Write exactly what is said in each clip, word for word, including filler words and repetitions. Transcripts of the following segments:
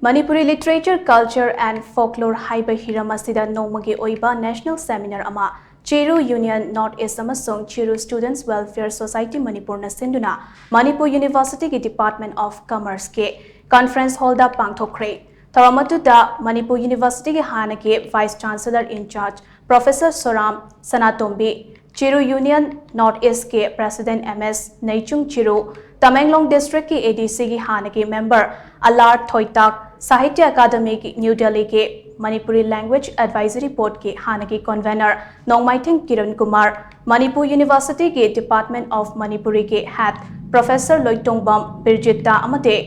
Manipuri Literature, Culture and Folklore ꯍꯥꯏꯕ ꯍꯤꯔꯝ ꯑꯁꯤꯗ ꯅꯣꯡꯃꯒꯤ ꯑꯣꯏꯕ National Seminar ꯑꯃ ꯆꯤꯔꯨ Union North East ꯑꯃꯁꯨꯡ ꯆꯤꯔꯨ Students Welfare Society ꯃꯅꯤꯄꯨꯔꯅ ꯁꯤꯟꯗꯨꯅ ꯃꯅꯤꯄꯨꯔ University ꯒꯤ Department of Commerce ꯀꯤ Conference Hall ꯗ ꯄꯥꯡꯊꯣꯛꯈ꯭ꯔꯦ꯫ ꯊꯧꯔꯝ ꯑꯗꯨꯗ ꯃꯅꯤꯄꯨꯔ University ꯒꯤ ꯍꯥꯟꯅꯒꯤ Vice Chancellor in charge Professor ꯁꯣꯔꯥꯝ Sanatombi, Chiru Union North East ꯀꯤ President M S ꯅꯩꯆꯨꯡ ꯆꯤꯔꯨ, ꯇꯃꯦꯡꯂꯣꯡ District ꯀꯤ A D C ꯒꯤ ꯍꯥꯟꯅꯒꯤ member ꯑꯂꯥꯔ ꯊꯣꯏꯇꯥꯛ, ꯁꯥꯍꯤꯇ꯭ꯌ ꯑꯀꯥꯗꯃꯤꯒꯤ New Delhi ꯒꯤ Manipuri Language Advisory Board ꯀꯤ ꯍꯥꯟꯅꯒꯤ convener ꯅꯣꯡꯃꯥꯏꯊꯦꯝ ꯀꯤꯔꯟ ꯀꯨꯃꯥꯔ, ꯃꯅꯤꯄꯨꯔ University ꯒꯤ Department of Manipuri ꯒꯤ head Professor ꯂꯣꯏꯇꯣꯡꯕꯝ ꯕꯤꯔꯖꯤꯠꯇ ꯑꯃꯗꯤ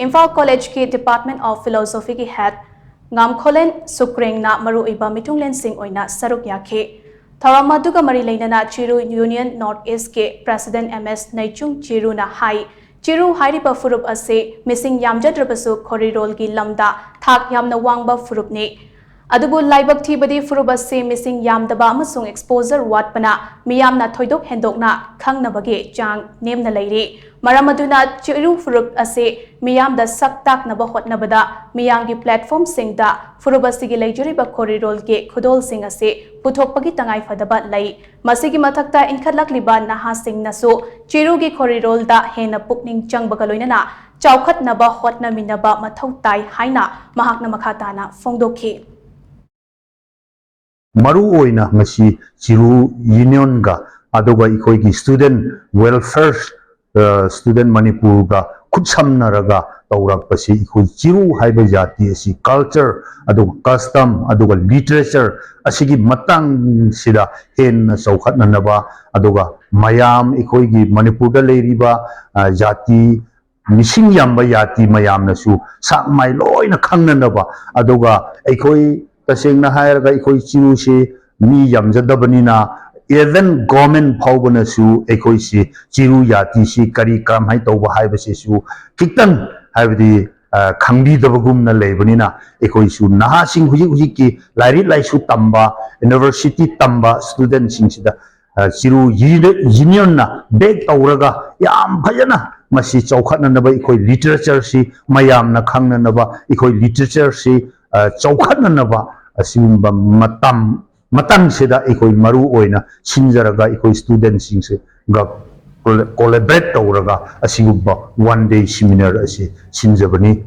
ꯏꯝꯐꯥꯜ College ꯀꯤ Department of Philosophy ꯒꯤ head ꯉꯥꯝꯈꯣꯂꯦꯟ ꯁꯨꯀ꯭ꯔꯦꯡꯅ ꯃꯔꯨꯑꯣꯏꯕ ꯃꯤꯊꯨꯡꯂꯦꯟꯁꯤꯡ ꯑꯣꯏꯅ ꯁꯔꯨꯛ ꯌꯥꯈꯤ꯫ ꯊꯧꯔꯝ ꯑꯗꯨꯒ ꯃꯔꯤ ꯂꯩꯅꯅ ꯆꯤꯔꯨ Union North East ꯀꯤ President M S ꯅꯩꯆꯨꯡ ꯆꯤꯔꯨꯅ ꯍꯥꯏ, ꯆꯤꯔꯨ ꯍꯥꯏꯔꯤꯕ ꯐꯨꯔꯨꯞ ꯑꯁꯤ ꯃꯤꯁꯤꯡ ꯌꯥꯝꯖꯗ꯭ꯔꯕꯁꯨ ꯈꯣꯔꯤꯔꯣꯜꯒꯤ ꯂꯝꯗ ꯊꯥꯛ ꯌꯥꯝꯅ ꯋꯥꯡꯕ ꯐꯨꯔꯨꯞꯅꯤ꯫ ꯑꯗꯨꯕꯨ ꯂꯥꯏꯕꯛ ꯊꯤꯕꯗꯤ ꯐꯨꯔꯨꯞ ꯑꯁꯤ ꯃꯤꯁꯤꯡ ꯌꯥꯝꯗꯕ ꯑꯃꯁꯨꯡ exposure ꯋꯥꯠꯄꯅ ꯃꯤꯌꯥꯝꯅ ꯊꯣꯏꯗꯣꯛ ꯍꯦꯟꯗꯣꯛꯅ ꯈꯪꯅꯕꯒꯤ ꯆꯥꯡ ꯅꯦꯝꯅ ꯂꯩꯔꯤ꯫ ꯃꯔꯝ ꯑꯗꯨꯅ ꯆꯤꯔꯨ ꯐꯨꯔꯨꯞ ꯑꯁꯤ ꯃꯤꯌꯥꯝꯗ ꯁꯛ ꯇꯥꯛꯅꯕ ꯍꯣꯠꯅꯕꯗ ꯃꯤꯌꯥꯝꯒꯤ platform ꯁꯤꯡꯗ ꯐꯨꯔꯨꯞ ꯑꯁꯤꯒꯤ ꯂꯩꯖꯔꯤꯕ ꯈꯣꯔꯤꯔꯣꯜꯒꯤ ꯈꯨꯗꯣꯜꯁꯤꯡ ꯑꯁꯤ ꯄꯨꯊꯣꯛꯄꯒꯤ ꯇꯉꯥꯏꯐꯗꯕ ꯂꯩ꯫ ꯃꯁꯤꯒꯤ ꯃꯊꯛꯇ ꯏꯟꯈꯠꯂꯛꯂꯤꯕ ꯅꯍꯥꯁꯤꯡꯅꯁꯨ ꯆꯤꯔꯨꯒꯤ ꯈꯣꯔꯤꯔꯣꯜꯗ ꯍꯦꯟꯅ ꯄꯨꯛꯅꯤꯡ ꯆꯪꯕꯒ ꯂꯣꯏꯅꯅ ꯆꯥꯎꯈꯠꯅꯕ ꯍꯣꯠꯅꯃꯤꯟꯅꯕ ꯃꯊꯧ ꯇꯥꯏ ꯍꯥꯏꯅ ꯃꯍꯥꯛꯅ ꯃꯈꯥ ꯇꯥꯅ ꯐꯣꯡꯗꯣꯛꯈꯤ꯫ ꯃꯔꯨ ꯑꯣꯏꯅ ꯉꯁꯤ ꯆꯤꯔꯨ Union ꯒ ꯑꯗꯨꯒ ꯑꯩꯈꯣꯏꯒꯤ Student Welfare, ꯑ, Student ꯃꯅꯤꯄꯨꯔꯒ ꯈꯨꯠꯁꯝꯅꯔꯒ ꯇꯧꯔꯛꯄꯁꯤ ꯑꯩꯈꯣꯏ ꯆꯤꯔꯨ ꯍꯥꯏꯕ ꯖꯥꯇꯤ ꯑꯁꯤ culture, ꯑꯗꯨꯒ custom, ꯑꯗꯨꯒ literature ꯑꯁꯤꯒꯤ ꯃꯇꯥꯡꯁꯤꯗ ꯍꯦꯟꯅ ꯆꯥꯎꯈꯠꯅꯅꯕ, ꯑꯗꯨꯒ ꯃꯌꯥꯝ ꯑꯩꯈꯣꯏꯒꯤ ꯃꯅꯤꯄꯨꯔꯗ ꯂꯩꯔꯤꯕ, ꯑ, ꯖꯥꯇꯤ ꯃꯤꯁꯤꯡ ꯌꯥꯝꯕ ꯖꯥꯇꯤ ꯃꯌꯥꯝꯅꯁꯨ ꯁꯥꯛ ꯃꯥꯏ ꯂꯣꯏꯅ ꯈꯪꯅꯅꯕ, ꯑꯗꯨꯒ ꯑꯩꯈꯣꯏ ꯇꯁꯦꯡꯅ ꯍꯥꯏꯔꯒ ꯑꯩꯈꯣꯏ ꯆꯤꯔꯨꯁꯤ ꯃꯤ ꯌꯥꯝꯖꯗꯕꯅꯤꯅ even government ꯐꯥꯎꯕꯅꯁꯨ ꯑꯩꯈꯣꯏꯁꯤ ꯆꯤꯔꯨ ꯖꯥꯇꯤꯁꯤ ꯀꯔꯤ ꯀꯔꯝꯍꯥꯏꯅ ꯇꯧꯕ ꯍꯥꯏꯕꯁꯤꯁꯨ ꯈꯤꯇꯪ ꯍꯥꯏꯕꯗꯤ, ꯑ, ꯈꯪꯕꯤꯗꯕꯒꯨꯝꯅ ꯂꯩꯕꯅꯤꯅ ꯑꯩꯈꯣꯏꯁꯨ ꯅꯍꯥꯁꯤꯡ ꯍꯧꯖꯤꯛ ꯍꯧꯖꯤꯛꯀꯤ ꯂꯥꯏꯔꯤꯛ ꯂꯥꯏꯁꯨ ꯇꯝꯕ, university ꯇꯝꯕ student ꯁꯤꯡꯁꯤꯗ, ꯑ, ꯆꯤꯔꯨ Union ꯅ back ꯇꯧꯔꯒ ꯌꯥꯝ ꯐꯖꯅ ꯃꯁꯤ ꯆꯥꯎꯈꯠꯅꯅꯕ, ꯑꯩꯈꯣꯏ ꯂꯤꯇꯔꯦꯆꯔꯁꯤ ꯃꯌꯥꯝꯅ ꯈꯪꯅꯅꯕ, ꯑꯩꯈꯣꯏ ꯂꯤꯇꯔꯦꯆꯔꯁꯤ ꯆꯥꯎꯈꯠꯅꯅꯕ ꯑꯁꯤꯒꯨꯝꯕ ꯃꯇꯝ ꯃꯇꯝꯁꯤꯗ ꯑꯩꯈꯣꯏ ꯃꯔꯨ ꯑꯣꯏꯅ ꯁꯤꯟꯖꯔꯒ ꯑꯩꯈꯣꯏ ꯁ꯭ꯇꯨꯗꯦꯟꯁꯤꯡꯁꯤꯒ ꯀꯣꯂꯦꯕ꯭ꯔꯦꯠ ꯇꯧꯔꯒ ꯑꯁꯤꯒꯨꯝꯕ ꯋꯥꯟ ꯗꯦ ꯁꯤꯃꯤꯅꯥꯔ ꯑꯁꯤ ꯁꯤꯟꯖꯕꯅꯤ꯫